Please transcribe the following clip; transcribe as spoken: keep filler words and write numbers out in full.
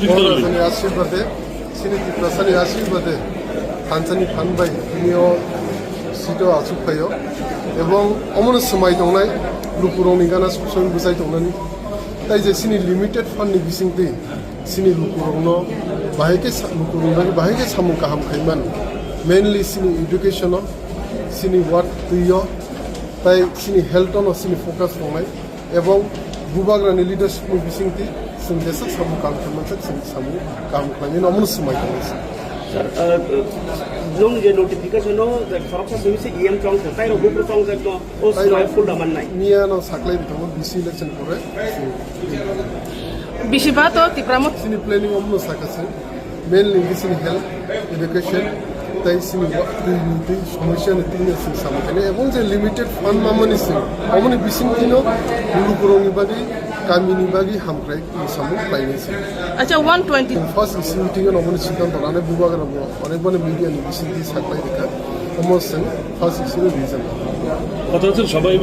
Borok rajani ashirbade, chini Tiprasani ashirbade, thansani phan bai tini o seat o achuk phaio. Ebong omono swmai tongnai, lukurokni gana sumsoi bwchai tongnani. Tai je chini limited fund ni bisingtwi chini lukurokno bahai khe sa-, lukurokni bagwi bahai khe samung kaham khaiman. Mainly chini education o, chini work twi o, tai chini health o no chini focus tongnai. Ebong bubagrani leadership ni bisingtwi chwng jeswk samung kaham khlaimani, chwng samung kaham khlaimani, omono swmai tongnai. Sir, uh, nung je notification o je khoroksa simi se E M chong se, tai rok bupru chong je no, o swmai full da mannai. Miya no saklai bitongo B C election pore. Bisi ba to Tipra Motha. Chini planning omono sakha se. Mainly chini health, education, tai chini wa-, twi, twi, somosya ni twi no chwng samung khainai. Ebong je limited fund mamani chwng, omoni bisingtwi no lukurokni bagwi, kamini bagwi hamkrai samung khlainai chwng. Acha, one twenty. First E C meeting o omoni siddhanto lanai bubagra bo, onek bani media ni bisingtwi saklai rikha. Omo chwng first E C ni reason. Kotha chwng sabai